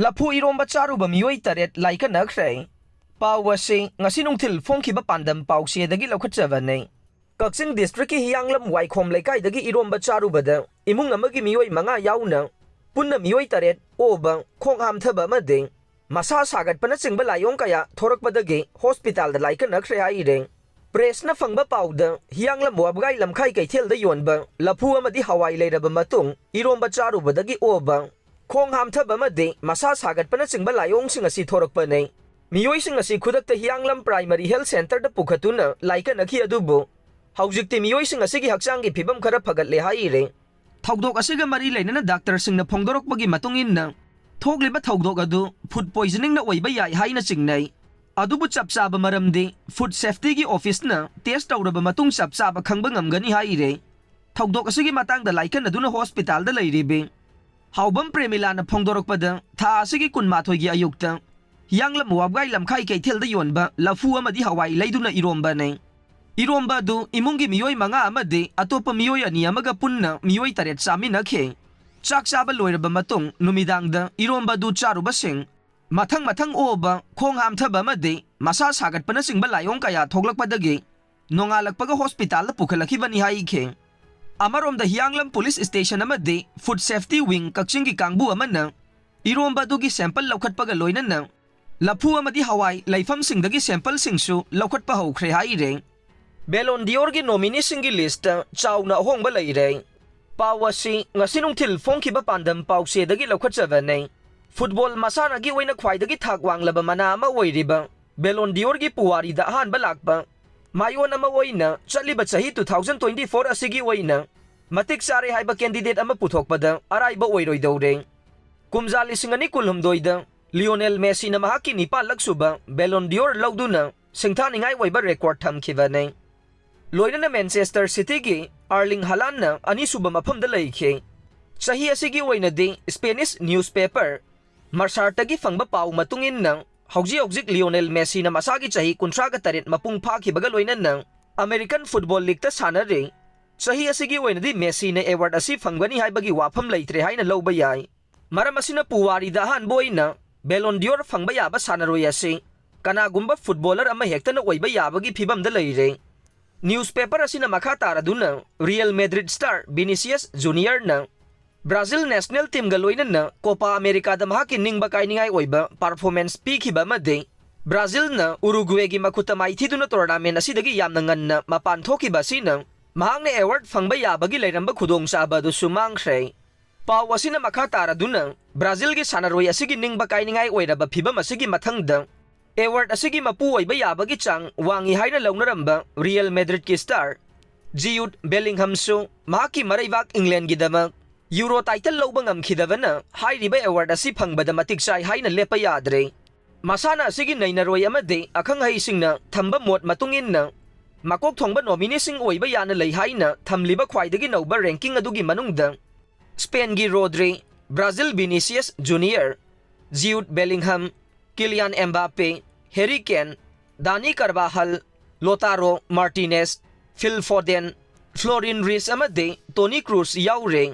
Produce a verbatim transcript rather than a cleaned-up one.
ꯂꯐꯨ ꯏꯔꯣꯝꯕ ꯆꯥꯔꯨꯕ ꯃꯤꯑꯣꯏ ꯇꯔꯦꯠ ꯂꯥꯏꯀꯠꯅꯈ꯭ꯔꯦ꯫ ꯄꯥꯎ ꯑꯁꯤ ꯉꯁꯤ ꯅꯨꯡꯊꯤꯜ ꯐꯣꯡꯈꯤꯕ ꯄꯥꯟꯗꯝ ꯄꯥꯎꯆꯦꯗꯒꯤ ꯂꯧꯈꯠꯆꯕꯅꯤ꯫ ꯀꯛꯆꯤꯡ district ꯀꯤ ꯍꯤꯌꯥꯡꯂꯝ ꯋꯥꯏꯈꯣꯝ ꯂꯩꯀꯥꯏꯗꯒꯤ ꯏꯔꯣꯝꯕ ꯆꯥꯔꯨꯕꯗ ꯏꯃꯨꯡ ꯑꯃꯒꯤ ꯃꯤꯑꯣꯏ ꯃꯉꯥ ꯌꯥꯎꯅ ꯄꯨꯟꯅ ꯃꯤꯑꯣꯏ ꯇꯔꯦꯠ ꯑꯣꯕ, ꯈꯣꯡ ꯍꯥꯝꯊꯕ ꯑꯃꯗꯤ ꯃꯁꯥ ꯁꯥꯒꯠꯄꯅꯆꯤꯡꯕ ꯂꯥꯏꯑꯣꯡ ꯀꯌꯥ ꯊꯣꯔꯛꯄꯗꯒꯤ hospital ꯗ ꯂꯥꯏꯀꯠꯅꯈ꯭ꯔꯦ ꯍꯥꯏꯔꯦ꯫ Press ꯅ ꯐꯪꯕ ꯄꯥꯎꯗ, ꯍꯤꯌꯥꯡꯂꯝ ꯋꯥꯕꯒꯥꯏ ꯂꯝꯈꯥꯏ ꯀꯩꯊꯦꯜꯗ ꯌꯣꯟꯕ ꯂꯐꯨ ꯑꯃꯗꯤ ꯍꯋꯥꯏ ꯂꯩꯔꯕ ꯃꯇꯨꯡ ꯏꯔꯣꯝꯕ ꯆꯥꯔꯨꯕꯗꯒꯤ ꯑꯣꯕ, ꯈꯣꯡ ꯍꯥꯝꯊꯕ ꯑꯃꯗꯤ ꯃꯁꯥ ꯁꯥꯒꯠꯄꯅꯆꯤꯡꯕ ꯂꯥꯏꯑꯣꯡꯁꯤꯡ ꯑꯁꯤ ꯊꯣꯔꯛꯄꯅꯤ꯫ ꯃꯤꯑꯣꯏꯁꯤꯡ ꯑꯁꯤ ꯈꯨꯗꯛꯇ ꯍꯤꯌꯥꯡꯂꯝ Primary Health Centre ꯗ ꯄꯨꯈꯠꯇꯨꯅ ꯂꯥꯏꯀꯠꯅꯈꯤ, ꯑꯗꯨꯕꯨ ꯍꯧꯖꯤꯛꯇꯤ ꯃꯤꯑꯣꯏꯁꯤꯡ ꯑꯁꯤꯒꯤ ꯍꯛꯆꯥꯡꯒꯤ ꯐꯤꯕꯝ ꯈꯔ ꯐꯒꯠꯂꯦ ꯍꯥꯏꯔꯦ꯫ ꯊꯧꯗꯣꯛ ꯑꯁꯤꯒ ꯃꯔꯤ ꯂꯩꯅꯅ doctor ꯁꯤꯡꯅ ꯐꯣꯡꯗꯣꯔꯛꯄꯒꯤ ꯃꯇꯨꯡ ꯏꯟꯅ, ꯊꯣꯛꯂꯤꯕ ꯊꯧꯗꯣꯛ ꯑꯗꯨ food poisoning ꯅ ꯑꯣꯏꯕ ꯌꯥꯏ ꯍꯥꯏꯅ ꯆꯤꯡꯅꯩ꯫ ꯑꯗꯨꯕꯨ ꯆꯞ ꯆꯥꯕ ꯃꯔꯝꯗꯤ food safety ꯒꯤ office ꯅ test ꯇꯧꯔꯕ ꯃꯇꯨꯡ ꯆꯞ ꯆꯥꯕ ꯈꯪꯕ ꯉꯝꯒꯅꯤ ꯍꯥꯏꯔꯦ꯫ ꯊꯧꯗꯣꯛ ꯑꯁꯤꯒꯤ ꯃꯇꯥꯡꯗ ꯂꯥꯏꯀꯠꯅꯗꯨꯅ hospital ꯗ ꯂꯩꯔꯤꯕꯤ ꯍꯥꯎꯕꯝ ꯄ꯭ꯔꯦꯃꯤꯂꯥꯅ ꯐꯣꯡꯗꯣꯔꯛꯄꯗ, ꯊꯥ ꯑꯁꯤꯒꯤ ꯀꯨꯟꯃꯥꯊꯣꯏꯒꯤ ꯑꯌꯨꯛꯇ ꯍꯤꯌꯥꯡꯂꯝ ꯋꯥꯕꯒꯥꯏ ꯂꯝꯈꯥꯏ ꯀꯩꯊꯦꯜꯗ ꯌꯣꯟꯕ ꯂꯐꯨ ꯑꯃꯗꯤ ꯍꯋꯥꯏ ꯂꯩꯗꯨꯅ ꯏꯔꯣꯝꯕꯅꯤ꯫ ꯏꯔꯣꯝꯕ ꯑꯗꯨ ꯏꯃꯨꯡꯒꯤ ꯃꯤꯑꯣꯏ ꯃꯉꯥ ꯑꯃꯗꯤ ꯑꯇꯣꯞꯄ ꯃꯤꯑꯣꯏ ꯑꯅꯤ ꯑꯃꯒ ꯄꯨꯟꯅ ꯃꯤꯑꯣꯏ ꯇꯔꯦꯠ ꯆꯥꯃꯤꯟꯅꯈꯤ꯫ ꯆꯥꯛ ꯆꯥꯕ ꯂꯣꯏꯔꯕ ꯃꯇꯨꯡ ꯅꯨꯃꯤꯗꯥꯡꯗ ꯏꯔꯣꯝꯕ ꯑꯗꯨ ꯆꯥꯔꯨꯕꯁꯤꯡ ꯃꯊꯪ ꯃꯊꯪ ꯑꯣꯕ, ꯈꯣꯡ ꯍꯥꯝꯊꯕ ꯑꯃꯗꯤ ꯃꯁꯥ ꯁꯥꯒꯠꯄꯅꯆꯤꯡꯕ ꯂꯥꯏꯑꯣꯡ ꯀꯌꯥ ꯊꯣꯛꯂꯛꯄꯗꯒꯤ ꯅꯣꯡꯉꯥꯜꯂꯛꯄꯒ hospital ꯗ ꯄꯨꯈꯠꯂꯛꯈꯤꯕꯅꯤ ꯍꯥꯏꯈꯤ꯫ ꯑꯃꯔꯣꯝꯗ ꯍꯤꯌꯥꯡꯂꯝ police station ꯑꯃꯗꯤ food safety wing ꯀꯛꯆꯤꯡꯒꯤ ꯀꯥꯡꯕꯨ ꯑꯃꯅ ꯏꯔꯣꯝꯕ ꯑꯗꯨꯒꯤ sample ꯂꯧꯈꯠꯄꯒ ꯂꯣꯏꯅꯅ ꯂꯐꯨ ꯑꯃꯗꯤ ꯍꯋꯥꯏ ꯂꯩꯐꯝꯁꯤꯡꯗꯒꯤ sample ꯁꯤꯡꯁꯨ ꯂꯧꯈꯠꯄ ꯍꯧꯈ꯭ꯔꯦ ꯍꯥꯏꯔꯦ꯫ Ballon d'Or ꯒꯤ nominee ꯁꯤꯡꯒꯤ list ꯇ ꯆꯥꯎꯅ ꯑꯍꯣꯡꯕ ꯂꯩꯔꯦ꯫ ꯄꯥꯎ ꯑꯁꯤ ꯉꯁꯤ ꯅꯨꯡꯊꯤꯜ ꯐꯣꯡꯈꯤꯕ ꯄꯥꯟꯗꯝ ꯄꯥꯎꯆꯦꯗꯒꯤ ꯂꯧꯈꯠꯆꯕꯅꯤ꯫ Football ꯃꯁꯥꯟꯅꯒꯤ ꯑꯣꯏꯅ ꯈ꯭ꯋꯥꯏꯗꯒꯤ ꯊꯥꯛ ꯋꯥꯡꯂꯕ ꯃꯅꯥ ꯑꯃ ꯑꯣꯏꯔꯤꯕ Ballon d'Or ꯒꯤ ꯄꯨꯋꯥꯔꯤꯗ ꯑꯍꯥꯟꯕ ꯂꯥꯛꯄ ꯃꯥꯏꯑꯣꯟ ꯑꯃ ꯑꯣꯏꯅ ꯆꯠꯂꯤꯕ ꯆꯍꯤ two thousand twenty-four ꯑꯁꯤꯒꯤ ꯑꯣꯏꯅ ꯃꯇꯤꯛ ꯆꯥꯔꯦ ꯍꯥꯏꯕ candidate ꯑꯃ ꯄꯨꯊꯣꯛꯄꯗ ꯑꯔꯥꯏꯕ ꯑꯣꯏꯔꯣꯏꯗꯧꯔꯦ꯫ ꯀꯨꯝꯖꯥ ꯂꯤꯁꯤꯡ ꯑꯅꯤ ꯀꯨꯟꯍꯨꯝꯗꯣꯏꯗ Lionel Messi ꯅ ꯃꯍꯥꯛꯀꯤ ꯅꯤꯄꯥꯜꯂꯛ ꯁꯨꯕ Ballon d'Or ꯂꯧꯗꯨꯅ ꯁꯤꯡꯊꯥꯅꯤꯡꯉꯥꯏ ꯑꯣꯏꯕ record ꯊꯝꯈꯤꯕꯅꯤ꯫ ꯂꯣꯏꯅꯅ Manchester City ꯒꯤ Erling Haaland ꯅ ꯑꯅꯤꯁꯨꯕ ꯃꯐꯝꯗ ꯂꯩꯈꯤ꯫ ꯆꯍꯤ ꯑꯁꯤꯒꯤ ꯑꯣꯏꯅꯗꯤ Spanish newspaper Marca ꯇꯒꯤ ꯐꯪꯕ ꯄꯥꯎ ꯃꯇꯨꯡ ꯏꯟꯅ, ꯍꯧꯖꯤꯛ ꯍꯧꯖꯤꯛ Lionel Messi ꯅ ꯃꯁꯥꯒꯤ ꯆꯍꯤ ꯀꯨꯟꯊ꯭ꯔꯥꯒ ꯇꯔꯦꯠ ꯃꯄꯨꯡ ꯐꯥꯈꯤꯕꯒ ꯂꯣꯏꯅꯅ American Football League ꯇ ꯁꯥꯟꯅꯔꯤ꯫ ꯆꯍꯤ ꯑꯁꯤꯒꯤ ꯑꯣꯏꯅꯗꯤ Messi ꯅ award ꯑꯁꯤ ꯐꯪꯒꯅꯤ ꯍꯥꯏꯕꯒꯤ ꯋꯥꯐꯝ ꯂꯩꯇ꯭ꯔꯦ ꯍꯥꯏꯅ ꯂꯧꯕ ꯌꯥꯏ꯫ ꯃꯔꯝ ꯑꯁꯤꯅ ꯄꯨꯋꯥꯔꯤꯗ ꯑꯍꯥꯟꯕ ꯑꯣꯏꯅ Ballon d'Or ꯐꯪꯕ ꯌꯥꯕ ꯁꯥꯟꯅꯔꯣꯏ ꯑꯁꯤ ꯀꯅꯥꯒꯨꯝꯕ ꯐꯨꯠꯕꯣꯂꯔ ꯑꯃꯍꯦꯛꯇꯅ ꯑꯣꯏꯕ ꯌꯥꯕꯒꯤ ꯐꯤꯕꯝꯗ ꯂꯩꯔꯦ꯫ Newspaper ꯑꯁꯤꯅ ꯃꯈꯥ ꯇꯥꯔꯗꯨꯅ Real Madrid star Vinicius Juniorꯅ Brazil national teamꯒ ꯂꯣꯏꯅꯅ Copa Americaꯗ ꯃꯍꯥꯛꯀꯤ ꯅꯤꯡꯕ ꯀꯥꯏꯅꯤꯡꯉꯥꯏ ꯑꯣꯏꯕ performance ꯄꯤꯈꯤꯕ ꯑꯃꯗꯤ Brazilꯅ Uruguayꯒꯤ ꯃꯈꯨꯠꯇ ꯃꯥꯏꯊꯤꯗꯨꯅ tournament ꯑꯁꯤꯗꯒꯤ ꯌꯥꯝꯅ ꯉꯟꯅ ꯃꯄꯥꯟ ꯊꯣꯛꯈꯤꯕ ꯑꯁꯤꯅ ꯃꯍꯥꯛꯅ award ꯐꯪꯕ ꯌꯥꯕꯒꯤ ꯂꯩꯔꯝꯕ ꯈꯨꯗꯣꯡꯆꯥꯕ ꯑꯗꯨꯁꯨ ꯃꯥꯡꯈ꯭ꯔꯦ꯫ ꯄꯥꯎ ꯑꯁꯤꯅ ꯃꯈꯥ ꯇꯥꯔꯗꯨꯅ Brazilꯒꯤ ꯁꯥꯟꯅꯔꯣꯏ ꯑꯁꯤꯒꯤ ꯅꯤꯡꯕ ꯀꯥꯏꯅꯤꯡꯉꯥꯏ ꯑꯣꯏꯔꯕ ꯐꯤꯕꯝ ꯑꯁꯤꯒꯤ ꯃꯊꯪꯗ award ꯑꯁꯤꯒꯤ ꯃꯄꯨ ꯑꯣꯏꯕ ꯌꯥꯕꯒꯤ ꯆꯥꯡ ꯋꯥꯡꯏ ꯍꯥꯏꯅ ꯂꯧꯅꯔꯝꯕ Real Madridꯀꯤ star Jude Bellinghamꯁꯨ ꯃꯍꯥꯛꯀꯤ ꯃꯔꯩꯕꯥꯛ Englandꯒꯤꯗꯃꯛ Euro title ꯂꯧꯕ ꯉꯝꯈꯤꯗꯕꯅ ꯍꯥꯏꯔꯤꯕ award ꯑꯁꯤ ꯐꯪꯕꯗ ꯃꯇꯤꯛ ꯆꯥꯏ ꯍꯥꯏꯅ ꯂꯦꯞꯄ ꯌꯥꯗ꯭ꯔꯦ꯫ ꯃꯁꯥꯟꯅ ꯑꯁꯤꯒꯤ ꯅꯩꯅꯔꯣꯏ ꯑꯃꯗꯤ ꯑꯈꯪ ꯑꯍꯩꯁꯤꯡꯅ ꯊꯝꯕ ꯃꯣꯠ ꯃꯇꯨꯡ ꯏꯟꯅ ꯃꯀꯣꯛ ꯊꯣꯡꯕ nomineeꯁꯤꯡ ꯑꯣꯏꯕ ꯌꯥꯅ ꯂꯩ ꯍꯥꯏꯅ ꯊꯝꯂꯤꯕ ꯈ꯭ꯋꯥꯏꯗꯒꯤ ꯅꯧꯕ ranking ꯑꯗꯨꯒꯤ ꯃꯅꯨꯡꯗ Spainꯒꯤ Rodri, Brazil Vinicius Junior, Jude Bellingham, Kylian Mbappe, Harry Kane, Dani Carvajal, Lautaro Martinez, Phil Foden, Florian Wirtz ꯑꯃꯗꯤ Toni Kroos ꯌꯥꯎꯔꯦ꯫